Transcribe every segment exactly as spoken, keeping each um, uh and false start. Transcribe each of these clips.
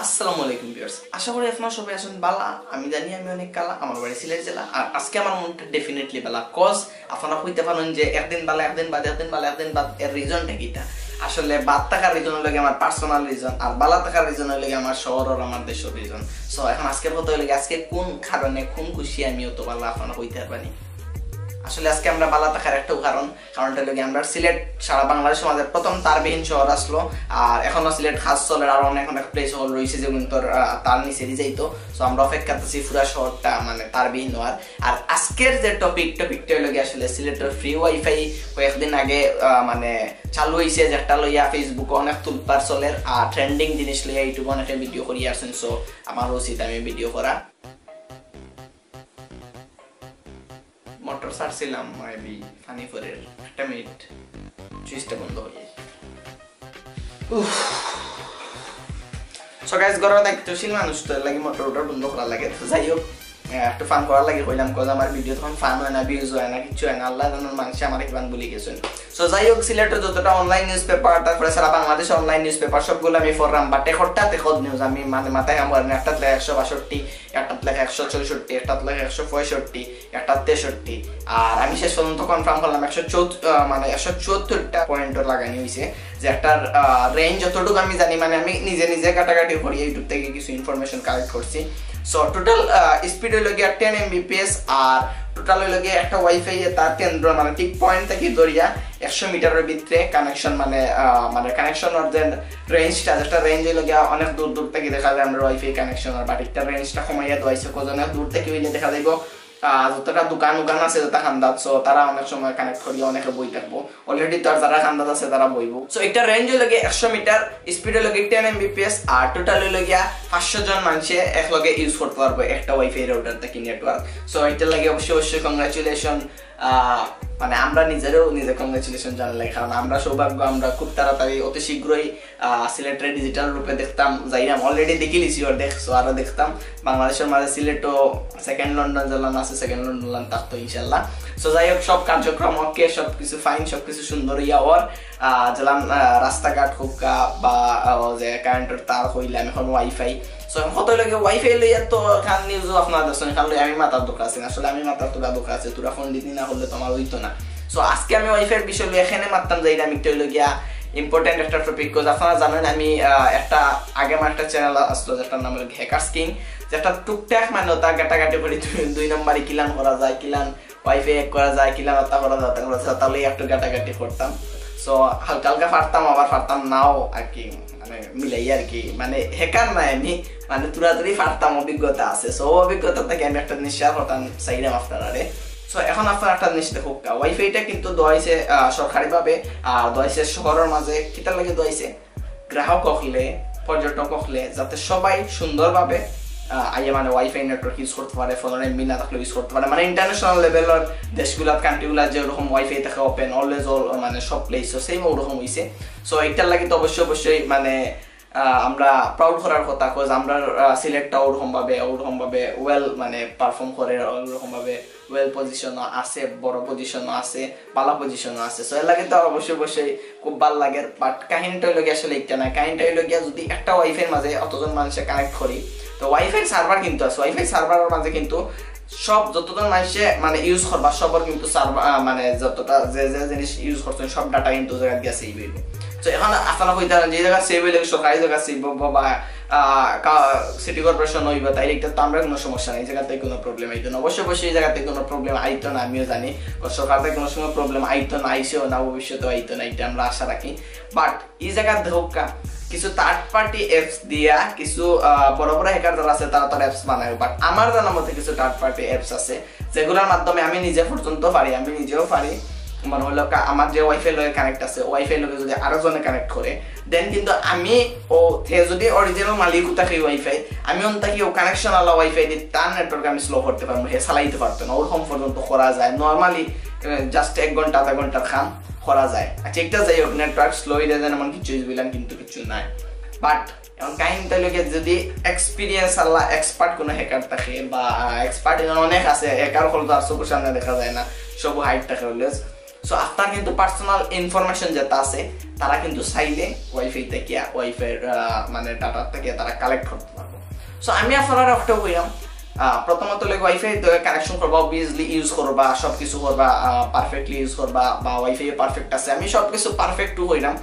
আসসালামু আলাইকুম ভিউয়ার্স, আশা করি আপনারা সবাই আছেন বালা। আমি জানি আমি অনেক কালা, আমার বাড়ি সিলেট জেলা। আর আজকে আমার মনটা ডেফিনেটলি বালা, কজ আপনারা কইতে পারেন যে একদিন বালা, একদিন বাদ, একদিন বালা, একদিন বাদ। এর রিজনটা কিতা? আসলে বাদ থাকার রিজন হইল গিয়া আমার পার্সোনাল রিজন, আর বালা থাকার রিজন হইল গিয়া আমার শহর আর আমার দেশের রিজন। সো এখন আজকের কথা হইল গিয়া আজকে কোন কারণে, কোন খুশি আমি অত বালা, আপনারা কইতে পারবেন। আসলে আজকে আমরা বালা থাকার একটাও কারণ, কারণটা হইল গিয়া আমরা সিলেট সারা বাংলাদেশের মাঝে প্রথম তারবিহীন শহর আসলো, আর এখনো সিলেট কাজ চলের, আর অনেক অনেক প্লেস হল রয়েছে যেগুলো তোর আহ, তার নিচে দিয়ে যাইতো। তো আমরা অপেক্ষা করতেছি পুরা শহরটা মানে তারবিহীন হওয়ার। আর আজকের যে টপিক, টপিকটা হইল গিয়া আসলে সিলেটের ফ্রি ওয়াইফাই কয়েকদিন আগে আহ, মানে চালু হয়েছে, যেটা লইয়া ফেসবুকে অনেক তুলপার চলের, আর ট্রেন্ডিং জিনিস লইয়া ইউটিউবে অনেকে ভিডিও করিয়া আসছেন। সো আমার উচিত আমি ভিডিও করা। মোটর ছাড়ছিলাম মেবি পানি পরের একটা মিনিট, সুইচটা বন্ধ হয়ে যায়। সো গাইস, ঘরো দায়িত্বশীল মানুষ তো এর লাগি মোটর উটার বন্ধ করা লাগে। তো যাই হোক, আহ, একটু ফান করার লাগি কইলাম, কজ আমার ভিডিও তখন ফান হয় না, ভিউজ হয় না, কিচ্ছু হয় না। আল্লাহ জানার মানুষে আমার একবার ভুলে গেছেন। সো যাই হোক, সিলেটে যতটা অনলাইন নিউজ পেপার, তারপরে সারা বাংলাদেশে অনলাইন নিউজ পেপার সবগুলো আমি পড়লাম, বাট হঠাৎ এখন নিউজ আমি মানে মাথায় কাম করে না। একটাত লেখা একশো বাষট্টি, একটাত লেখা একশো চৌষট্টি, একটাত লেখা একশো পঁয়ষট্টি, একটাত তেষট্টি। আর আমি শেষ পর্যন্ত কনফার্ম করলাম একশো চৌদ্দ, আহ, মানে একশো চুয়াত্তরটা পয়েন্টও লাগানি হয়েছে। যে একটা রেঞ্জ যতটুকু আমি জানি, মানে আমি নিজে নিজে কাটাকাটি করি, ইউটিউব থেকে কিছু ইনফরমেশন কালেক্ট করছি। সো টোটাল স্পিড হইল গিয়া টেন এমবিপিএস, আর টোটাল হইল গিয়া একটা ওয়াইফাই তার কেন্দ্র মানে ঠিক পয়েন্ট থেকে ধরিয়া একশো মিটারের ভিতরে কানেকশন, মানে আহ, মানে কানেকশন অর যে রেঞ্জটা, যেটা রেঞ্জ হইল গিয়া অনেক দূর দূর থেকে দেখা যায় আমরা ওয়াইফাই কানেকশন, আর বাট একটা রেঞ্জটা কমাইয়া দেওয়াইছে, কজ অনেক দূর থেকে হইলে দেখা যাইব আহ, যতটা দোকান উকান আছে, যতটা খান্দাত, সো তারা অনেক সময় কানেক্ট করিয়া অনেকে বই থাকবো। অলরেডি তো আর যারা খান্দাত আছে তারা বইবো। সো একটা রেঞ্জ হইল গিয়া একশো মিটার, স্পিড হইল গিয়া টেন এমবিপিএস, আর টোটাল হইল গিয়া পাঁচশো জন মানুষে একলগে ইউজ করতে পারবো একটা ওয়াইফাই রাউটার থাকি নেটওয়ার্ক। সো এটার লাগি অবশ্যই অবশ্যই কংগ্রাচুলেশন। মানে আমরা নিজেরও নিজে কংগ্রাচুলেশন জানার লাগে, কারণ আমরা সৌভাগ্য, আমরা খুব তাড়াতাড়ি অতি শীঘ্রই আহ, সিলেটরে ডিজিটাল রূপে দেখতাম, যাইরাম, অলরেডি দেখি লিছি অর্ধেক, সো আরো দেখতাম। বাংলাদেশের মাঝে সিলেটও সেকেন্ড লন্ডন যেলান আছে, সেকেন্ড লন্ডন লান থাকতো ইনশাল্লাহ। সো যাই হোক, সব কার্যক্রম ওকে, সব কিছু ফাইন, সব কিছু সুন্দর হইয়া ওর আহ, যেলান আহ, রাস্তাঘাট হোক আহ, বা আহ, যে কারেন্টের তার হইলাম, এখন ওয়াইফাই। সো এখন কত লাগে ওয়াইফাই লইয়া তো খান নিউজও আপনারা দেখছেন, খান লই আমি মাতার দরকার আছে না। আসলে আমি মাতার তোরা দরকার আছে, তোরা ফোন দিতে না করলে তোমার হইতো না। সো আজকে আমি ওয়াইফাইয়ের বিষয় লইয়া এখানে মারতাম যাই না, আমি একটা হইল গিয়া ইম্পর্টেন্ট একটা টপিক, কজ আপনারা জানেন আমি আহ, একটা আগে আমার একটা চ্যানেল আসলো যেটার নাম হলো হ্যাকার্স কিং, যেটা টুকটাক মানে ওটা গাটাগাটি করি দুই, দুই নম্বরে কিলান করা যায়, কিলান ওয়াইফাই হ্যাক করা যায়, কিলান ওটা করা যায়, ওটা করা যায়, তাহলে একটু গাটাগাটি করতাম। সো হালকা হালকা পারতাম, আবার পারতাম নাও আর কি, মানে মিলাই আর কি, মানে হ্যাকার নাই আমি, মানে তুরাতুরি পারতাম, অভিজ্ঞতা আছে। সো অভিজ্ঞতা থেকে আমি একটা জিনিস শেয়ার করতাম চাইলাম আপনারারে। সো এখন আপনারা একটা জিনিস দেখুক, ওয়াইফাইটা কিন্তু দেওয়া হয়েছে আহ, সরকারিভাবে, আর দেওয়া হয়েছে শহরের মাঝে। কিতার লাগি দেওয়া হয়েছে? গ্রাহক হকলে, পর্যটক হকলে যাতে সবাই সুন্দরভাবে আহ, আইয়া মানে ওয়াইফাই নেটওয়ার্ক ইউজ করতে পারে, ফোনের এমবি না থাকলে ইউজ করতে পারে, মানে ইন্টারন্যাশনাল লেভেলের দেশগুলা, কান্ট্রিগুলা যেরকম ওয়াইফাই থাকে ওপেন অলওয়েজ অল, মানে সব প্লেস, তো সেম ওরকম হইছে। সো এটার লাগি তো অবশ্যই অবশ্যই মানে আহ, আমরা প্রাউড করার কথা, কজ আমরা আহ, সিলেটটা ওরকম ভাবে, ওরকম ভাবে ওয়েল মানে পারফর্ম করে, ওরকম ভাবে ওয়েল পজিশন আছে, বড় পজিশন আছে, ভালো পজিশন আছে। সো এর লাগি তো অবশ্যই অবশ্যই খুব ভালো লাগে। বাট কাহিনীটা হইল গিয়া আসলে একটা না, কাহিনীটা হইল গিয়া যদি একটা ওয়াইফাইয়ের মাঝে অতজন মানুষে কানেক্ট করি, তো ওয়াইফাই সার্ভার কিন্তু আছে, ওয়াইফাই সার্ভারের মাঝে কিন্তু সব যতজন মানুষে মানে ইউজ করবা সবর কিন্তু সার্ভার মানে যতটা যে যে জিনিস ইউজ করছেন সব ডাটা কিন্তু ওই জায়গায় গিয়া সেভ হইবে। তো এখন আপনারা কইতে পারেন যে এই জায়গা সেভ হইলে সরকারি জায়গা সেভ হবো বা সিটি কর্পোরেশন হইবা, তাইলে এটা তো আমরা কোনো সমস্যা নাই, এই জায়গাতে কোনো প্রবলেম আইতো না। অবশ্যই অবশ্যই এই জায়গাতে কোনো প্রবলেম আইতো না, আমিও জানি। কারণ সরকার থেকে কোনো সময় প্রবলেম আইতো না, আইসেও না, ভবিষ্যতে আইতো না, এটা আমরা আশা রাখি। বাট এই জায়গা দেখুক্কা কিছু থার্ড পার্টি অ্যাপস দিয়া কিছু আহ, বড় বড় হ্যাকার যারা আছে তারা তার অ্যাপস বানায়। বাট আমার জানা মতে কিছু থার্ড পার্টি অ্যাপস আছে যেগুলোর মাধ্যমে আমি নিজে পর্যন্ত পারি, আমি নিজেও পারি, মানে হলো কা- আমার যে ওয়াইফাই লগে কানেক্ট আছে, ওয়াইফাই লগে যদি আরো জনে কানেক্ট করে, দেন কিন্তু আমি ও তে যদি অরিজিনাল মালিক থাকে ওয়াইফাই, আমি অন থাকি ও কানেকশন আলা ওয়াইফাই দিয়ে তার নেটওয়ার্ক আমি স্লো করতে পারবো, হে চালাইতে পারতো না, ওরকম পর্যন্ত করা যায় নর্মালি। জাস্ট এক ঘন্টা আধা ঘন্টার কাম করা যায়। আচ্ছা, একটা যাই হোক, নেটওয়ার্ক স্লো হইলে যেন এমন কিছু হইলাম কিন্তু কিছু নাই। বাট এখন কাহিনীটা লোকে যদি এক্সপিরিয়েন্স আলা এক্সপার্ট কোনো হ্যাকার থাকে বা এক্সপার্ট এখানে অনেক আছে, হ্যাকার হল তো আর চোখের সামনে দেখা যায় না, সব হাইড থাকে অলওয়েজ। সো আপনার কিন্তু পার্সোনাল ইনফরমেশন যেটা আছে, তারা কিন্তু চাইলে ওয়াইফাই থাকিয়া, ওয়াইফাই মানে ডাটা থাকিয়া তারা কালেক্ট করতে পারবো। সো আমি আপনারারে একটা কইরাম, আহ, প্রথমত লাগে ওয়াইফাই তো কানেকশন করবা, অবভিয়াসলি ইউজ করবা, সব কিছু করবা, পারফেক্টলি ইউজ করবা, বা ওয়াইফাই পারফেক্ট আছে, আমি সব কিছু পারফেক্ট কইরাম,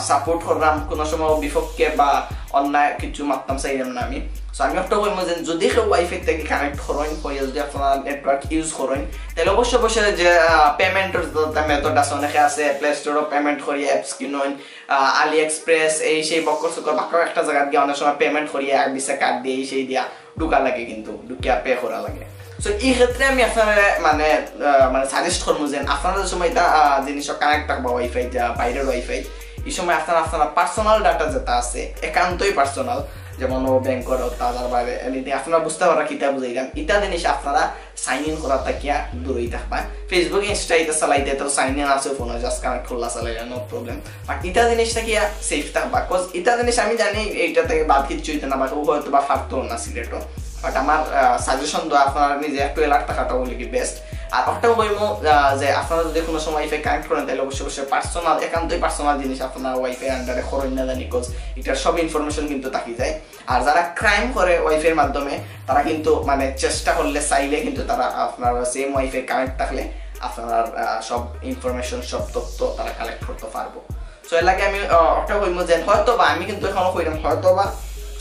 সাপোর্ট করলাম, কোনো সময় বিপক্ষে বা অন্যায় কিছু মাততাম চাইলাম না আমি। সো আমি একটা কইমু যে যদি কেউ ওয়াইফাই থেকে কানেক্ট করইন, কইয়া যদি আপনারা নেটওয়ার্ক ইউজ করইন, তাহলে অবশ্যই অবশ্যই যে পেমেন্টের মেথড আছে, অনেকে আছে প্লে স্টোরও পেমেন্ট করিয়া অ্যাপস কিনইন, আলি এক্সপ্রেস, এই সেই বক্কর চক্কর বাক্কর একটা জায়গাত গিয়া অনেক সময় পেমেন্ট করিয়া এক বিসা কার্ড দিয়া এই সেই দিয়া ঢুকা লাগে, কিন্তু ঢুকিয়া পে করা লাগে। সো এই ক্ষেত্রে আমি আপনারা মানে আহ, মানে সাজেস্ট করবো যে আপনারা যে সময় এটা আহ, জিনিস কানেক্ট থাকবা ওয়াইফাই, যা বাইরের ওয়াইফাই, এই সময় আপনারা আপনারা পার্সোনাল ডাটা যেটা আছে, একান্তই পার্সোনাল, যেমন ও ব্যাংকর, ও তাজার বাইরে, এমনি আপনারা বুঝতে পারবা কিতা বুঝাইলাম, এটা জিনিস আপনারা সাইন ইন করা থাকিয়া দূরেই থাকবা। ফেসবুক, ইনস্টা এটা চালাইতে তো সাইন ইন আছে ফোনে, জাস্ট কানেক্ট করলা চালাইলা, নো প্রবলেম। বাট ইটা জিনিস থাকিয়া সেফ থাকবা, কজ ইটা জিনিস আমি জানি এইটা থেকে বাদ কিচ্ছু হইতো না, বাট ও হয়তো বা ফারতো না সিলেটও। বাট আমার সাজেশন তো আপনারা নিজে একটু অ্যালার্ট থাকাটা হইলে কি বেস্ট। আর একটা কইমু আহ, যে আপনারা যদি কোনো সময় ওয়াইফাই কানেক্ট করেন, তাহলে অবশ্যই অবশ্যই পার্সোনাল, একান্তই পার্সোনাল জিনিস আপনারা ওয়াইফাই আন্ডারে করইন না জানি, কজ এটার সব ইনফরমেশন কিন্তু থাকি যায়। আর যারা ক্রাইম করে ওয়াইফাইয়ের মাধ্যমে, তারা কিন্তু মানে চেষ্টা করলে, চাইলে কিন্তু তারা আপনার সেম ওয়াইফাই কানেক্ট থাকলে আপনার আহ, সব ইনফরমেশন, সব তথ্য তারা কালেক্ট করতে পারবো। সো এর লাগে আমি আহ, একটা কইমু যে হয়তো বা, আমি কিন্তু এখনো কইলাম হয়তো বা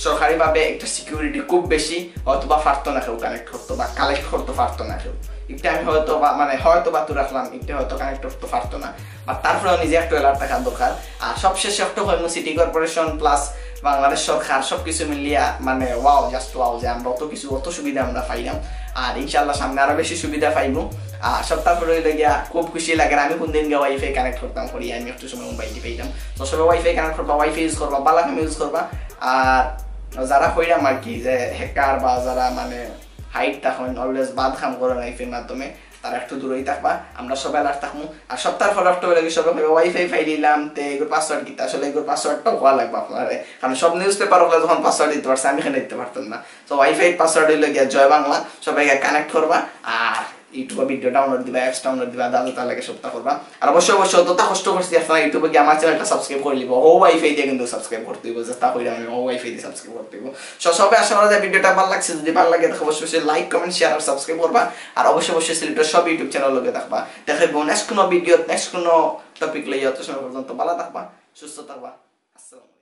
সরকারিভাবে একটা সিকিউরিটি খুব বেশি, হয়তো বা ফারতো না কেউ কানেক্ট করতো বা কালেক্ট করতো ফারতো না কেউ। একটা আমি হয়তো বা মানে হয়তো বা তো রাখলাম, একটা হয়তো কানেক্ট করতে পারতো না, বাট তারপরেও নিজে একটু অ্যালার্ট থাকা দরকার। আর সবশেষে একটু কইমু সিটি কর্পোরেশন প্লাস বাংলাদেশ সরকার সবকিছু মিলিয়া মানে ওয়াও, জাস্ট ওয়াও, যে আমরা অত কিছু, অত সুবিধা আমরা পাইলাম। আর ইনশাআল্লাহ সামনে আরো বেশি সুবিধা পাইমু। আর সব তারপরে হইলো গিয়া খুব খুশি লাগে। আমি কোন দিন গিয়া ওয়াইফাই কানেক্ট করতাম করি, আমি একটু সময় মোবাইল টিপাইতাম। তো সবাই ওয়াইফাই কানেক্ট করবা, ওয়াইফাই ইউজ করবা, বালা কামে ইউজ করবা। আর যারা কইরাম আর কি যে হ্যাকার বা যারা মানে হাইট তখন অলওয়েজ বাদ কাম করে ওয়াইফাইয়ের মাধ্যমে, তারা একটু দূরেই থাকবা। আমরা সবাই অ্যালার্ট থাকমু। আর সপ্তাহ পর অক্টোবরে কি সবাই কইবা ওয়াইফাই পাই দিলাম, তে এগুর পাসওয়ার্ড কিতা? আসলে এগুর পাসওয়ার্ডটা হওয়া লাগবে আপনারা, কারণ সব নিউজ পেপার ওগুলো যখন পাসওয়ার্ড দিতে পারছে, আমি এখানে দিতে পারতাম না। তো ওয়াইফাই পাসওয়ার্ড হইলো গিয়া জয় বাংলা, সবাই গিয়া কানেক্ট করবা। আর ইউটিউবে ভিডিও ডাউনলোড দিবা, অ্যাপস ডাউনলোড দিবা, দাদা তার লাগে সপ্তাহ করবা। আর অবশ্যই অবশ্যই যতটা কষ্ট করছি আপনারা ইউটিউবে গিয়ে আমার চ্যানেলটা সাবস্ক্রাইব করে নিব। ও ওয়াইফাই দিয়ে কিন্তু সাবস্ক্রাইব করতে হইব, যেটা কইলাম আমি, ও ওয়াইফাই দিয়ে সাবস্ক্রাইব করতে হইব। সো সবাই আশা করা যায় ভিডিওটা ভালো লাগছে, যদি ভালো লাগে দেখো অবশ্যই অবশ্যই লাইক, কমেন্ট, শেয়ার আর সাবস্ক্রাইব করবা। আর অবশ্যই অবশ্যই সিলেটের সব ইউটিউব চ্যানেল লগে থাকবা। দেখা হইব নেক্সট কোনো ভিডিও, নেক্সট কোনো টপিক লইয়া। অত সময় পর্যন্ত ভালো থাকবা, সুস্থ থাকবা। আসসালামু আলাইকুম।